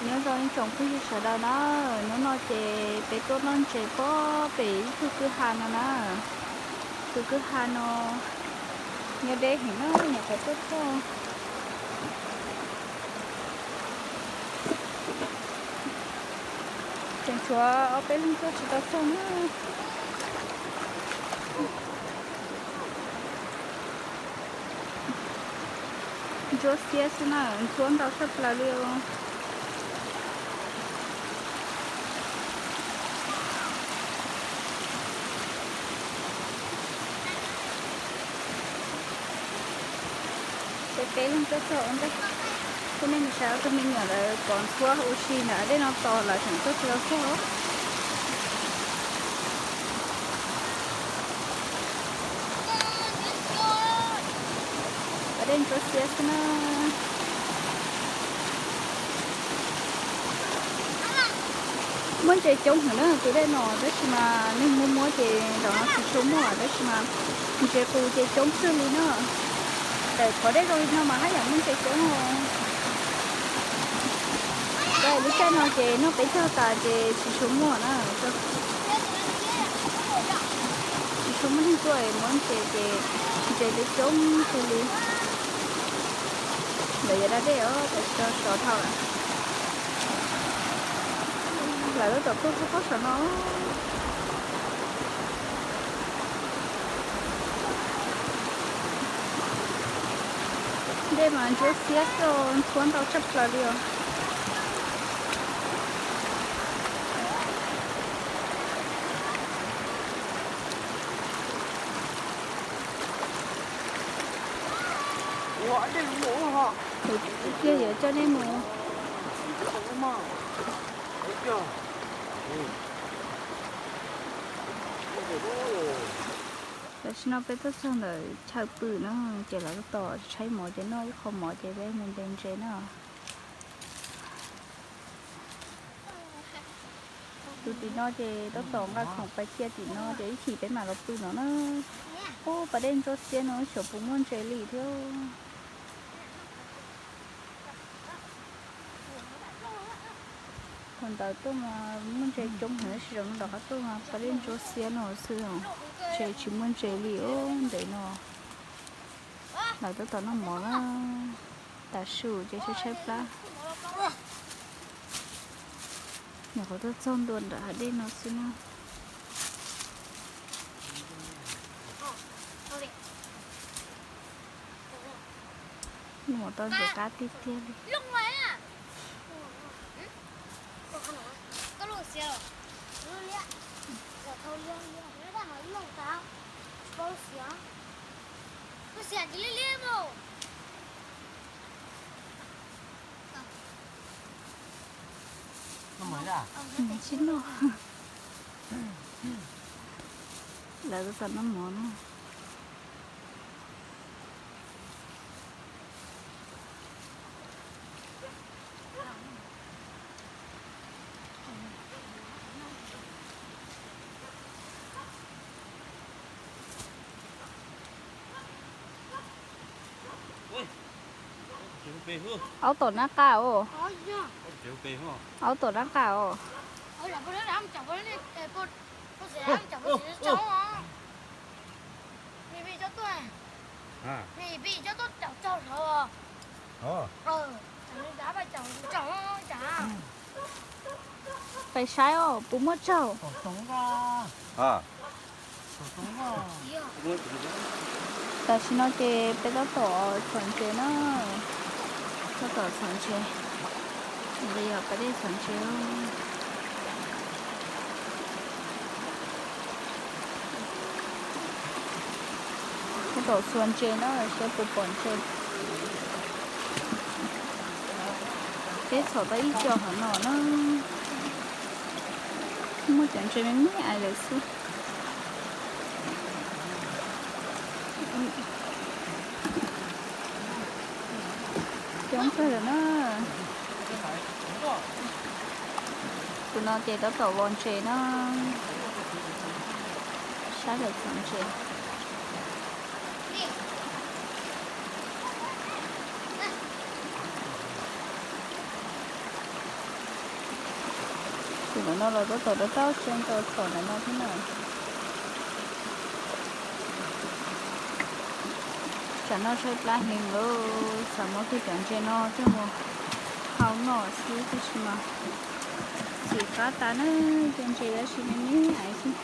Nyob zoo ib tsoom phooj ywg sawv daws na, hnub no ces peb tuaj noj ntses pob pem ib tug kwj ha no na. Tus kwj ha no nyob deb heev na, nyuam qhuav tuaj txog. Tseem tshuav ob peb leeg tuaj tsis tau txog na. Ntsuab xiab xwb na, ntxhuab ntau tshaj plaws li os. Peb peb leeg tuaj txog ua ntej. Kuv nej mus saib ob tug me nyuam lawv pov ntxhuab ua si ntawm dej no tos lawv tseem tuaj tsis tau txog. Dej ntsuab xiab xwb na. Muaj ntses coob heev na tus dej no tab sis mas neeg muab muab ces zaum no tsis tshua muaj tab sis mas ntses qus ces coob kawg li na. Ntawm qhov dej zoo li no mas haj yam muaj ntses coob os. Lub caij no ces noj peb caug tas ces tsis tshua muaj na. Tsis tshua muaj neeg tuaj muab ntses ces ntses coob kawg li. Lawv yuav da dej os, lawv tsis tau sov dhau lawm. Lawv tab tom tuaj txog pob saum no. Dej mas ntsuab xiab xwb, ntxhuab ntau tshaj plaws li os. Kuv twb tiag yuav coj nej mus. Tam sim no peb tuaj txog ntawm chaw pw no ces lawv tab tom tshaib mov ces noj ib qho mov ces peb mus ntes ntses na. Tus tim no ces tab tom nqa khoom pais cia tim no ces ib chim peb mam los pw no na. Ub, pas dej ntsuab xiab no xyov puas muaj ntses li thiab. Thaum ntawd tuaj mas muaj ntses coob heev tab sis zaum no rov qab tuaj mas pas dej ntsuab xiab no xwb, ces tsis muaj ntses li os ntev no. Lawv tab tom noj mov na, tav su ces tshaib tshaib plab. Nyuam qhuav tuaj txog ntua nram hav dej no xwb na. Noj mov tau ntxuav qab tiag tiag li. Tsis noj. Lawv tab tom noj mov na. Aub tom nab qa os. Aub tom nab qa os. Pais saib os, puas muaj tsaug. Tam sim no ces peb tab tom txhos ntses na, tab tom txhos ntses, yog pas dej txhos ntses. Tab tom xuas ntses na, saib puas pom ntses. Peb txhom tau ib co qhov no na. Muaj cov ntses me me ais lawm xwb. Coob kawg lawm na. Tus no ces tab tom vos ntses na. Saib lawv txhom ntses. Tus ntawm no los tab tom rau taub tsev ntau thaum ntawm no thiab na. Tsam no tshaib plab heev lawm, xav muab kiag cov ntses no coj mus hau noj xwb tab sis mas txim qab tas na, cov ntses tab sis me me ais xwb.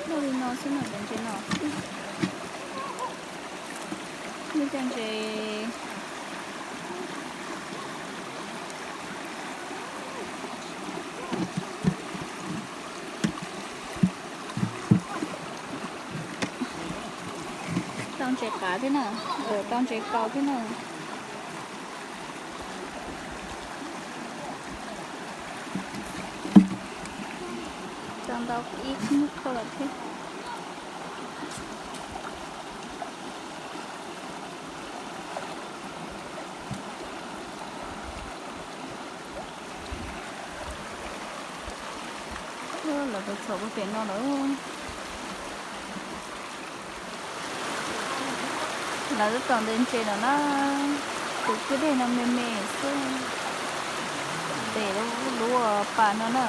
Noj li no xwb no cov ntses no. Noj cov ntses. Tau ntses qav thiab na, tau ntses kaus thiab na. Tau ntau ib khub nyuj kho lawm thiab. Lawv tus txhom puag pem no lawm. Lawv tab tom ntes ntses no na, tus kwj deg no me me xwb, ntes lub pas no na.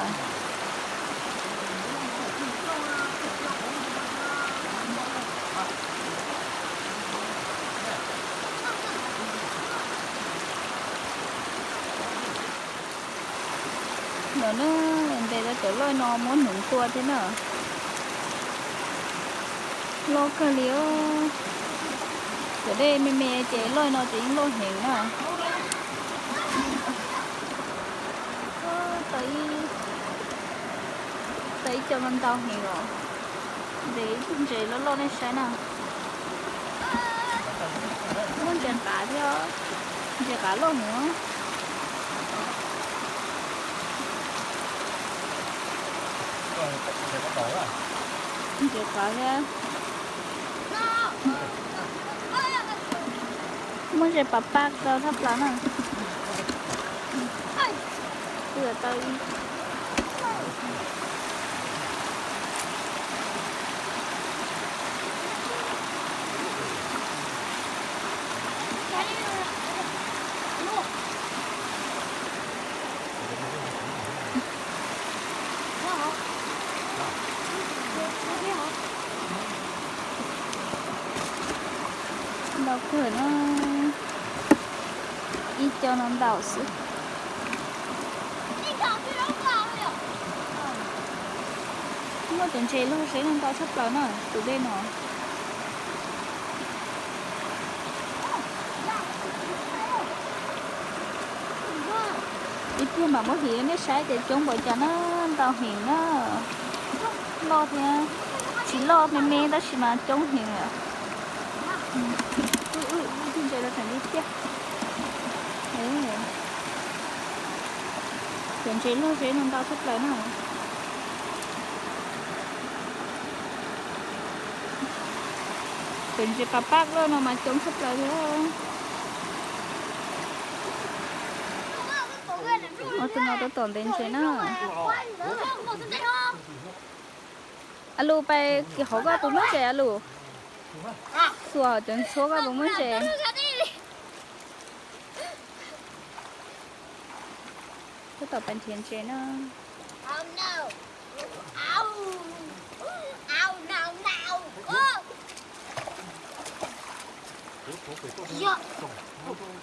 No na, ntes tau cov loj no muab hnoov tua thiab na. Loj kawg li os. Cov dej me me ces loj no ces yeej loj heev na. Tau ib co no ntau heev os. Ntes ib tug ntses loj loj nej saib na. Muaj ntses qav thiab, ntses qav loj heev. Ntses qav thiab. Muaj ntses pav paj tau tshaj plaws na. Tau ib Ntau kawg na, ib co no ntau xwb. Muaj cov ntses loj seb no ntau tshaj plaws na tus dej no. Ib pliag mam muab hliv nej saib tias coob npaum cas na, ntau heev na. Loj thiab, tsis loj me me tab sis mas coob heev. Ntses los tseem li tiag. Cov ntses loj seb no ntau tshaj plaws na. Cov ntses pav paj loj no mas coob tshaj plaws thiab. Ob tug no tab tom ntes ntses na. A Lus, pais kiag hauv koj puas muaj ntses, A Lus? Xuas cov ntxhuab koj puas muaj ntses? Tab tom pais nrhiav ntses na.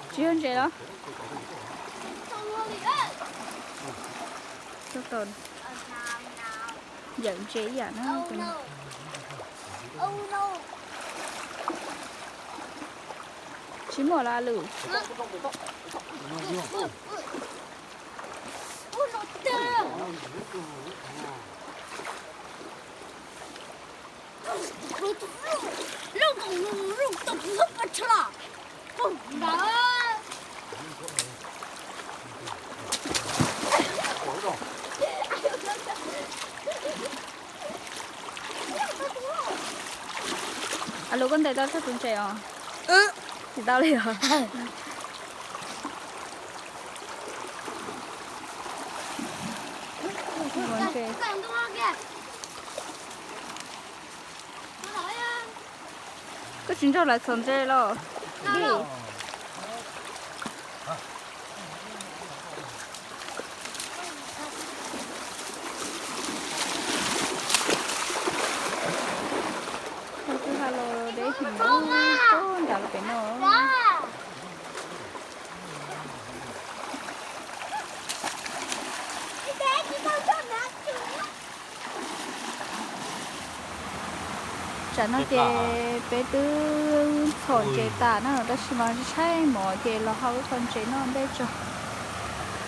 Tsis yog ntses los? Tab tom yawm ntses ib yam na. Tsis muaj los Lus? A Lus, koj ntes tau txog tus ntses os? Tsis tau li os. Koj tsis nrog lawv txhom ntses los? Dij, Los deb heev, nrad los pem no. Tsam no ces peb twb txhom ntses tas na, tab sis mas tshaib mov ces los hau ib co ntses noj ntej tso.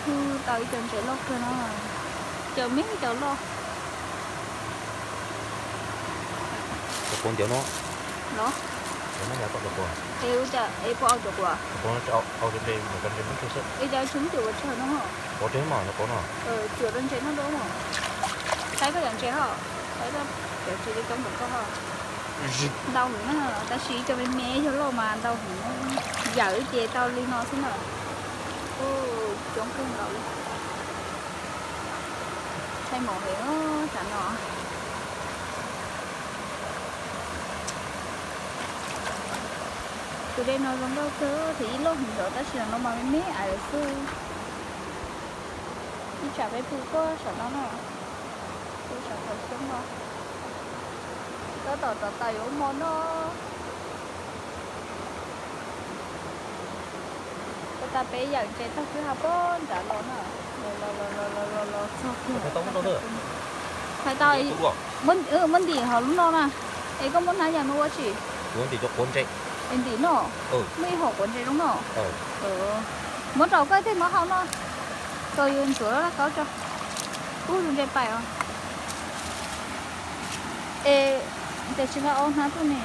Hu tau ib co ntses loj kawg no, cov me cov loj. Los, es ua cas es puas au cov quav? Ua cas tsis muab cuam ua tsawg no? Cuam rau ntses noj dua. Saib koj cov ntses ho, saib koj cov ntses coob coob npaum koj ho. Ntau heev na, tab sis ib co me me yog loj mas ntau heev. Yawm ces tau li no xwb na. Coob kawg nkaus li. Tshaib mov heev tsam no. Tus dej no zoo nkauj kawg, tus ib loj heev nkaus tab sis no mas me me ais lawm xwb. Ib tsam peb pw puag saum no na, pw saum thaum xyoob no. Tab tom rov taws yuav ua hmo noj. Ua tas peb yawm ntses tag kwj ha puag nrad los na, los los los los los txog kiag. Hais tau, muab ntim hauv lub no na. Es koj muab hnab yam no ua tsi? Es ntim no, muaj ib hom quav ntses zoo no. Muab rau koj tej hmab hau no, txog yuav ntxuav laj kaub tso. Kub tus ntses pais os. Es tiam sis nqa ob hnab tuaj ne.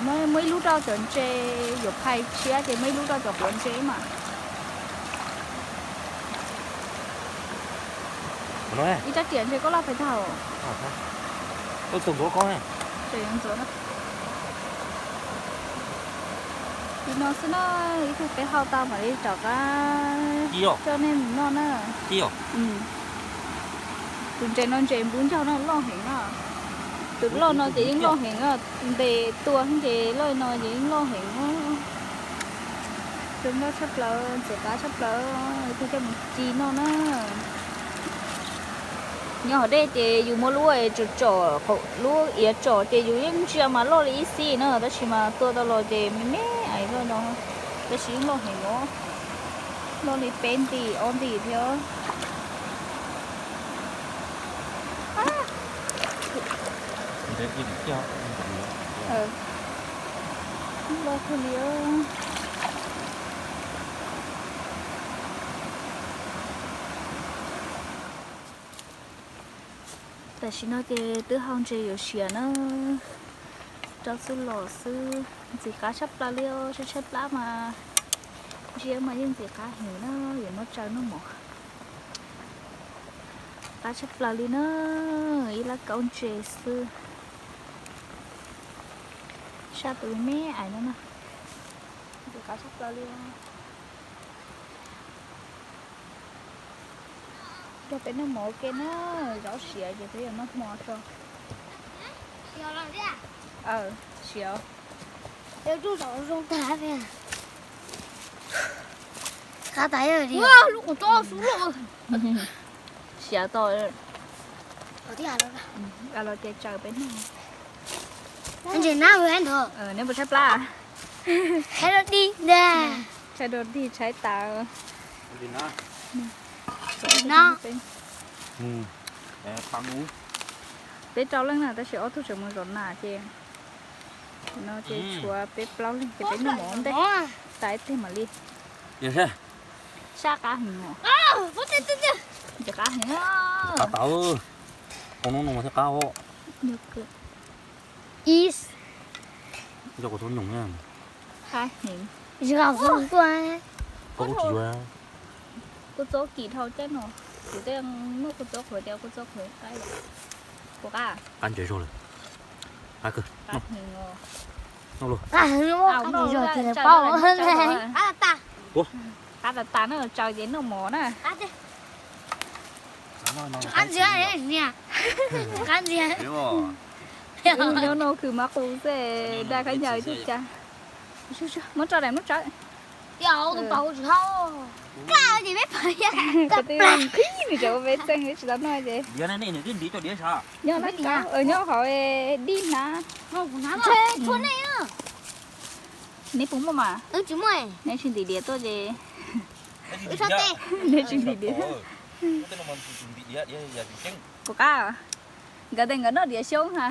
Muab ib lub rau cov ntses yuav phais tshiab ces muab ib lub rau cov quav ntses mas. Ib rab riam ntses koj laj phais tag. Li no xwb na, ib tug peb hau tau mam li rov qab coj nej mus noj na. Tus ntses no ntses npub ncaug no loj heev na. Tus loj no ces yeej loj heev, ntes tua ces loj no ces yeej loj heev. Zoo nkauj tshaj plaws, ntxim qab tshaj plaws, ib tug coj mus ci noj na. Nyob hauv dej ces yus muab lub tsom tsom, lub iav tsom ces yus yeej ntsia mas loj li ib xib na, tab sis mas tua tau los ces me me ais loj no, tab sis yeej loj heev os, loj li peb ntim ob ntim thiab. Loj kawg li. Tam sim no ces twb hau ntses yuav siav na, rau txuj lom xwb, ntxim qab tshaj plaws li os, tshaib tshaib plab mas ntsia mas yeej ntxim qab heev na, yuav muab tsaws noj mov. Qab tshaj plaws li na, ib lab kaub ntses xwb. Saj tus me me ais no na, ntxim qab tshaj plaws li os. Coj peb noj mov ua ke na, zaub siav ces peb yuav noj hmo tso. Siav. Qab tas lub qhov tsob xub loj. Siav tau. Los ces tsaws peb noj. Ntses nab ntho. Neb puas tshaib plab? Tshaib dog dig ntag. Tshaib dog dig tshaib tas. Peb rau leej na tab sis ob tug tseem mus zov nas ces no ces tshuav peb plaub leeg ces peb noj mov ntej, tas ib teg mam li. Saj qab heev os. Ntxim qab heev. Qab tas, qau no no mas thiaj qab os. Qab heev. Kua txob kim dhau caij no, kuv twb muaj kua txob qhuav tias kua txob qhuav qab. Qab ntses zog lawm. Qab kawg. Qab heev os. Qab ntses zog ces paub. Qab tas tas na, tsaws ces noj mov na. Qab ntxiag, qab ntxiag. Nyob no khwv mab qus xwb, dag khaub ncaws ib tug cas. Muab rau daim muab tsawv. Tias tus paus tsis hau. Kaj ces peb pais. Nws tseem ua peb txeeg tsis tau noj ces. Diav ne, nws twb ntiv cov diav sav. Nyob nab kab, nyob hauv dij hnab. Neb puas muaj mas? Neb tsis ntim diav tuaj ces. Neb tsis ntim diav. Puas qab? Nkawd tias nkawd noj diav xyoob ha.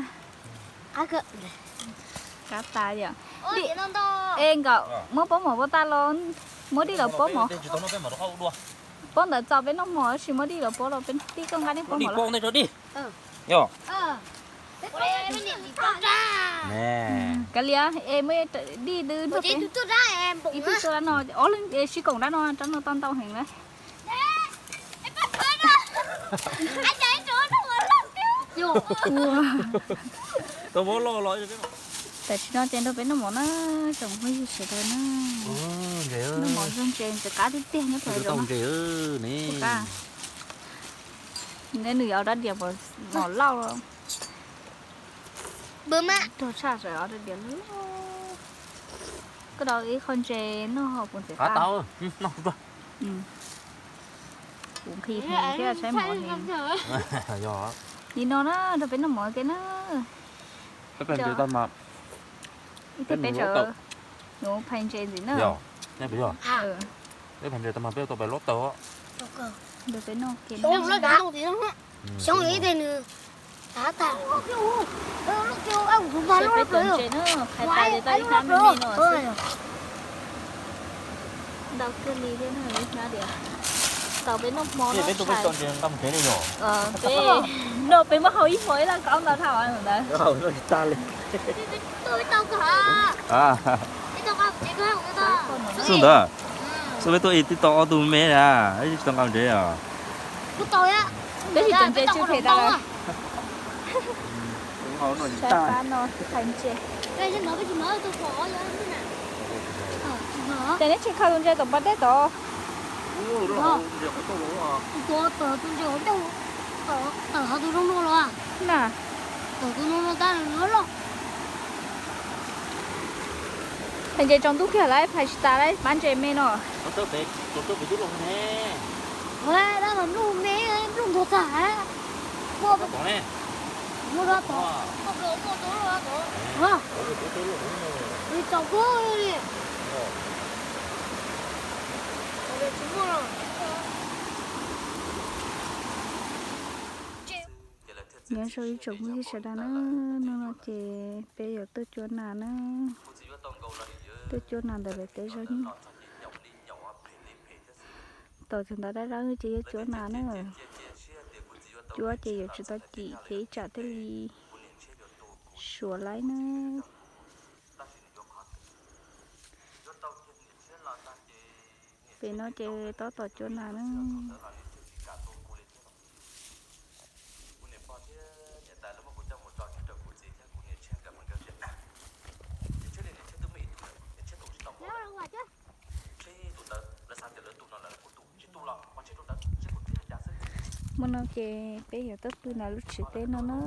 Qab tas yom. Es nkawd muab pob mov pob tag los muab dij los pob mov. Pob ntawd txaus peb noj hmo, tab sis muab dij los pob los peb tij koj nqa nej pob mov los. Kav liam es muaj dij twb nrog peb ib tug tuaj dab no, ob leeg sib koom dab no, dab no tau ntau heev na. Tam sim no ces nrog peb noj mov na, tsoom phooj ywg sawv daws na. Noj mov zog ntses ntxim qab tiag tiag nyob pem. Nws yuav dab diav mos lauj. Rog tshaj sawv dab diav lub. Koj dau ib qho ntses noj ho puas ntxim qab? Kuv nqhis heev thiab saib mov ne. Nim no na nrog peb noj mov ke na. Ib teg peb tsawv, yuav phais ntses ntxiv na. Peb phais ntses tag mas peb tau pais lob taws. Nrog peb noj ke. Xyoob ib teg nws. Peb cov ntses na, phais tas ces tau ib hnab me me no xwb. Ntau kawg li thiab na, ib hnab diav. Tau peb noj hmo noj tshais. Peb, no peb muab hau ib hmo ib laj kaub ntau dhau ntawd. Xub ntawd, xub peb tuaj ib tib tau ob tug me na, tsis tau nqa ntses os. Peb tsis tau ntses tsw phem tas lawm. Saib pab no phais ntses. Ces neb tsis khaws tus ntses tom pas dej tod. Na. Phais ntses tsaus ntuj kiag lawm, phais tsis tas lawm, pab ntses me no. Nyob zoo ib tsoom phooj ywg sawv daws na, hnub no ces peb yuav tuaj cuab nas na, tuaj cuab nas ntawm lawv tej zos nyuj. Tau txog ntawd dab dab ces yuav cuab nas na, cuab ces yuav tsum tau cim ces ib tsam thiaj li suav laib na. Pem no ces tab tom cuab nas na. Hmo no ces peb yuav tuaj pw ntawm lub tsev teb no na.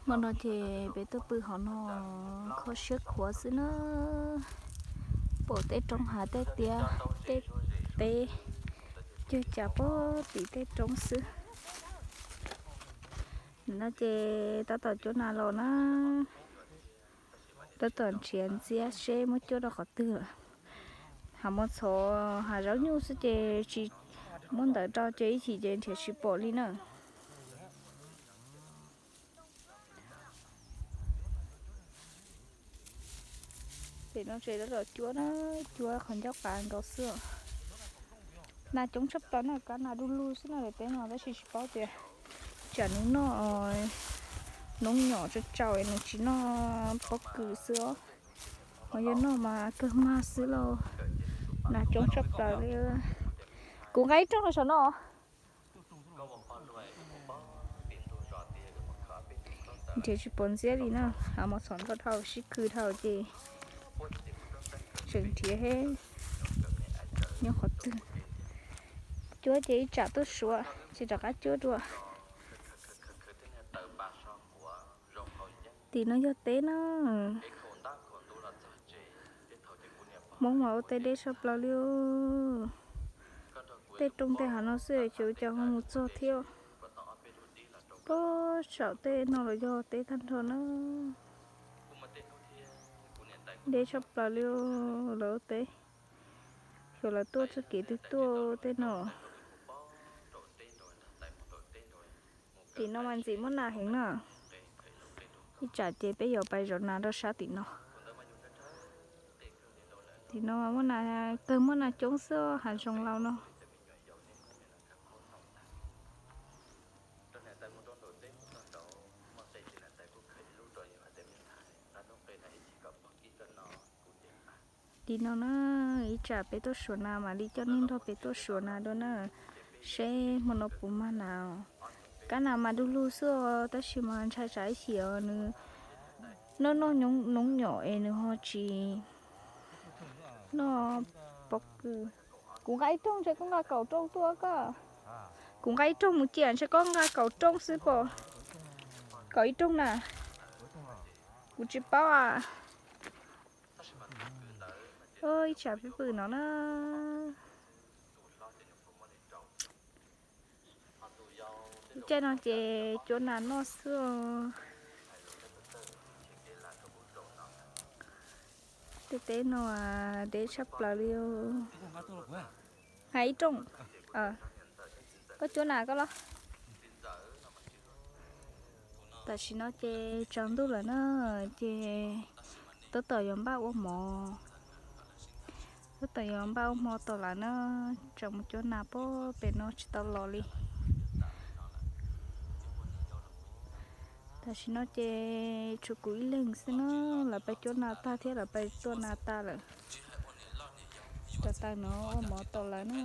Hmo no ces peb tuaj pw hauv no kho siab khuav xwb na. Pom tej roob hav tej tiab tej teb cag cas puag tim tej roob xwb. Nim no ces tab tom cuab nas los na, tab tom nrhiav ntxiab seb muab cuab rau qhov twg lawm. Hav mos txhov hav zaub nyuj xwb ces tsis muab ntawv rau ces ib chim ces nrhiav tsis pom li na. Pem no ces tab tom cuab na, cuab qhov ncauj qav nkaus xwb. Nas coob tshaj plaws na, kab nas du lug xwb na lawv teb no tab sis tsis paub tias tsam nws noj noob nyom tsau tsau es nws tsis noj pob kws xwb os. Ho yog noj mas kawg mag xwb lauj. Nas coob tshaj plaws li. Kuv nqa ib rooj los saum no. Nrhiav tsis pom ntxiab li na, hav mos txhov ntau dhau sib khw dhau ces tseem nrhiav thiab. Nyob qhov twg? Cuab ces ib tsam tuaj suav tsis rov qab cuab dua. Tim no yog teb na. Hmoob mas ua teb deb tshaj plaws li. Tej rooj tej hav no xwb ces cas ho mus txog thiab. Puag saum tej no los yog teb tag nrho na. Deb tshaj plaws li lawv ua teb. Xyov lawv tuaj txoj kev twg tuaj tej no. Tim no mas ntxim muaj nas heev na. Ib tsam ces peb yuav pais zov nas rau sab tim no. Tim no muaj nas, kawg muaj nas coob xwb, hav zoov laus no. Tim no na, ib tsam peb tuaj suav nas mam li coj nej nrog peb tuaj suav nas dua na, seb hmo no puas mag nas. Kab nas mas du lug xwb os, tab sis mas ntshai tsam ib chim nws noj noj noob nyom es nws ho tsis noj pob kws. Kuv nqa ib rooj, ntshe koj nqa kaum rooj tuaj koj. Kuv nqa ib rooj mus cia, ntshe koj nqa kaum rooj xwb pom. Kaum ib rooj na. Kuv tsis paub a. Ib tsam peb pw no na. Lub caij no ces cuab nas noj xwb os. Tej teb no deb tshaj plaws li. Hais ib rooj, koj cuab nas koj los. Tam sim no ces tsaus ntuj lawm na, ces tab tom yuav npaj ua hmo, tab tom yuav npaj ua hmo tom lawm na, tseem mus cuab nas pem no tsis tau los li. Tam sim no ces tshuav kuv ib leeg xwb na, lawv pais cuab nas tag thiab lawv pais tua nas tas lawm. Rau taws no ua hmo tom lawm na.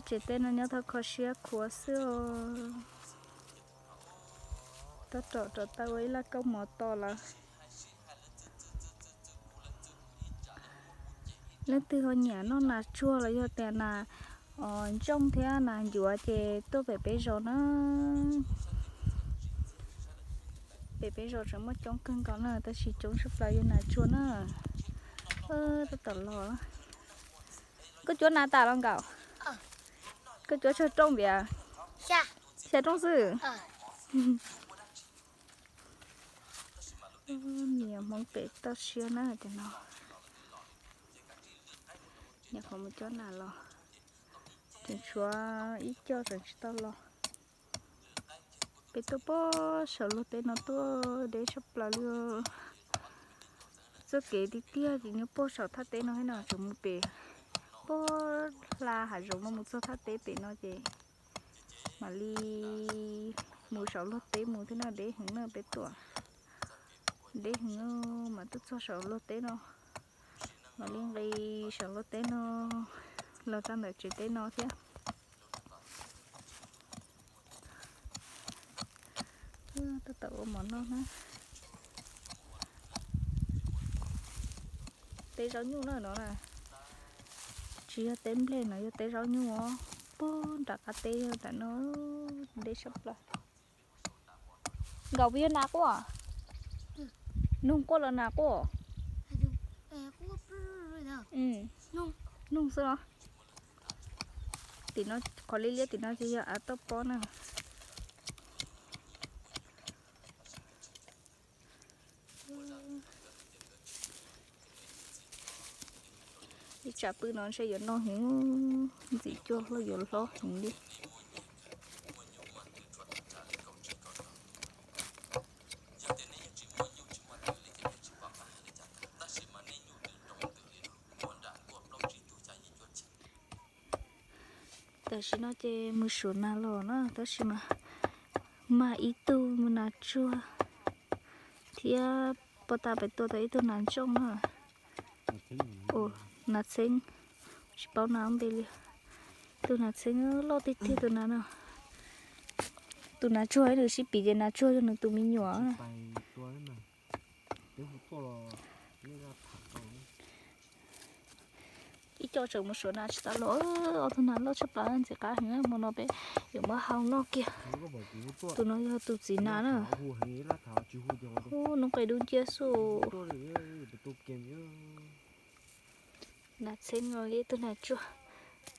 Tsev teb no nyob tau kho siab khuav xwb os. Tab tom rau taws ua ib laj kauj hmo tom lawm. Leej twg ho nyiam noj nas tsuag los yog tias nas ntsooj thiab nas ncuav ces tuaj pem peb zos na. Pem peb zos tseem muaj coob kawg nkaus na, tab sis coob tshaj plaws yog nas tsuag na. Tab tom los. Koj cuab nas tas los nkaum? Koj cuab tsawg rooj npias? Xya rooj xwb. Niam Hmoob pem toj siab na cov no. Nyuam qhuav mus cuab nas los, tseem tshuav ib co tseem tsis tau los. Pem tuaj puag saum luag teb no tuaj deb tshaj plaws li. Txoj kev tiag tiag ces nyob puag saum thaj teb no thiab no, tseem mus pem puag hla hav zoov no mus txog thaj teb pem no ces mam li mus saum luag teb mus thiab no, deb heev na peb tuaj. Deb heev mas tuaj txog saum luag teb no, mam li nqis saum luag teb no los txog ntawm tsev teb no thiab. Tab tom ua mov noj na. Teb zaub nyuj na no na. Tsis yog teb nplej no, yog teb zaub nyuj os. Puag nram qab teb yog nram no, deb sab plaws. Nkaus puas yog nas quaj? Noog quaj los nas quaj? Noog xwb los. Tim no qhov liab liab tim no ces yog av toj pob na. Ib tsam pw no ntshe yuav no heev, ntxim cuag hlo yuav hlob heev li. Tam sim no ces mus suav nas los na, tab sis mas mag ib tug nas tsuag thiab poj ta pem tua tau ib tug nas ntsooj na. Nas txheeb, tsis paub nas ua npe li. Tus nas txheeb loj tiag tiag tus nas no. Tus nas tsuag nws sib piv ces nas tsuag yog nws tus me nyuam. Peb hu tuaj los Ib co tseem mus suav nas tsis tau los, ob tug nas loj tshaj plaws ntxim qab heev, hmo no peb yuav muab hau noj kiag. Tus no yog tus txiv nas na. Ub, noob qes dub nciab xwb. Nas txheeb no ib tug nas tsuag.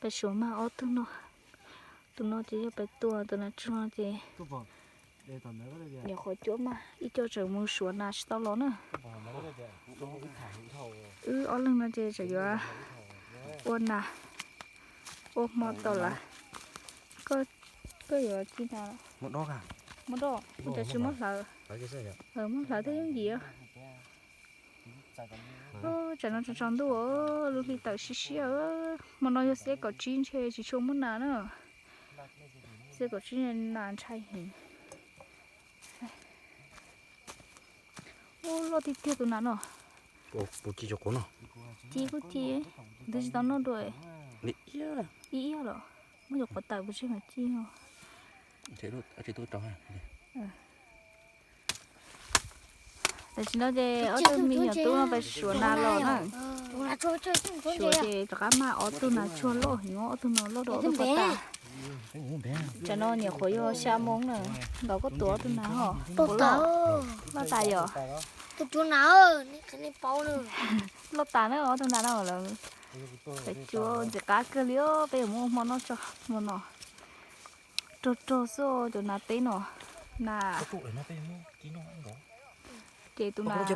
Peb suav mas ob tug no. Tus no ces yog peb tua, tus nas tsuag no ces nyuam qhuav cuab mas ib co tseem mus suav nas tsis tau los na. Wb ob leeg no ces tseem yuav ua nas, ua hmo tau lawm. Koj yuav ci nas? Muab do, ua cas tsis muab hlawv? Muab hlawv thiab yeej yim. Tsam no tsaus tsaus ntuj, lub hli tawm siab siab. Hmo no yog xiab kaum tsib ntshe tsis tshua muaj nas na. Xiab kaum tsib nas ntshai heev. Ub, loj tiag tiag tus nas no. Ci kuj ci, ntawd tsis tau noj dua. Ib iab los muab cov quav tawm pus tseg mas ci. Tam sim no ces ob tug me nyuam tub no peb suav nas los na. Suav ces rov qab mag ob tug nas tsuag loj heev, ob tug no loj dua ob tug quav tawm. Tsam no nyuam qhuav yog xya moo na, nkaus koj tua ob tug nas ho. Loj tas yom? Loj tas na ob tug nas no lawm. Peb cuab ntxim qab kawg li, peb yuav muab hmo noj tso hmo no. Rog rog xwb cov nas teb no. Nas, ces tus nas,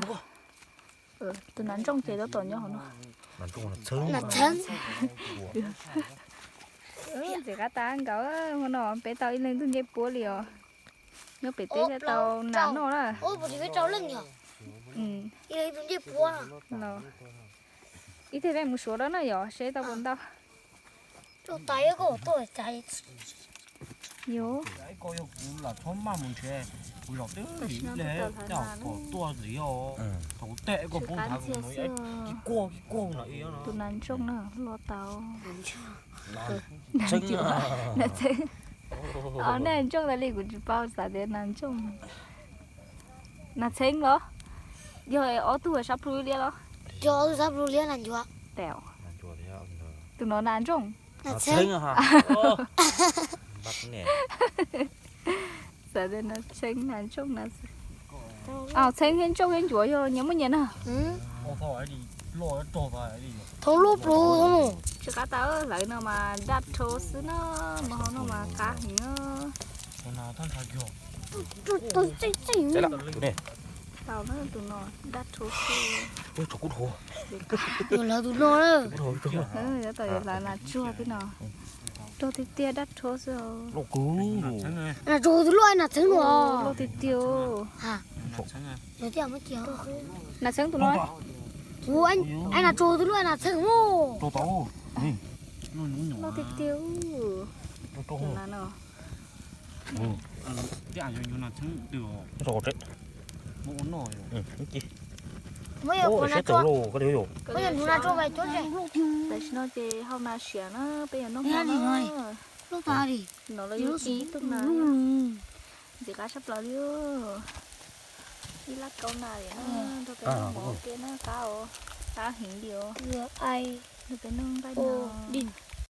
tus nas ntsooj ces tab tom nyob hauv no. Ntxim qab tas nkaus, hmo no peb tau ib leeg tug ncej puab li os. Nyob pem teb thiaj tau nas noj na. Ib teg peb mus suav dab na yom, seb tau puas ntau. Yuav tus nas ntsooj na, loj tau. Nas txheeb. Nas txheeb. Nas ntsooj tas li kuv tsis paub, xav tias nas ntsooj. Nas txheeb los? Yog ob tug sab plhu liab los? Yog ob tug sab plhu liab nas ncuav. Tus no nas ntsooj. Nas txheeb. Xav tias nas txheeb nas ntsooj na. Txheeb thiab ntsooj thiab ncuav yog nyias muaj nyias na. Thaum lub plhu. Tsis qab tas, hlawv no mas daj rho xwb na, mus hauv no mas qab heev. Tau na, tus no daj rho xwb. Hlawv tus no na. Tab tom yuav hlawv nas tsuag thiab no. Rog tiag tiag daj rho xwb. Nas tsuag tus luaj nas txheeb no. Loj tiag tiag. Nas txheeb tus no. Ua, nas tsuag tus luaj nas txheeb no. Loj tiag tiag. Tus nas no. Tam sim no ces hau nas siav na, peb yuav noj hmo na. No los yog ib tug nas. Ntxim qab tshaj plaws li. Ib lab kaub nas li na, nrog peb noj mov ua ke na, qab os, qab heev li os. Nrog peb noj nqaij no.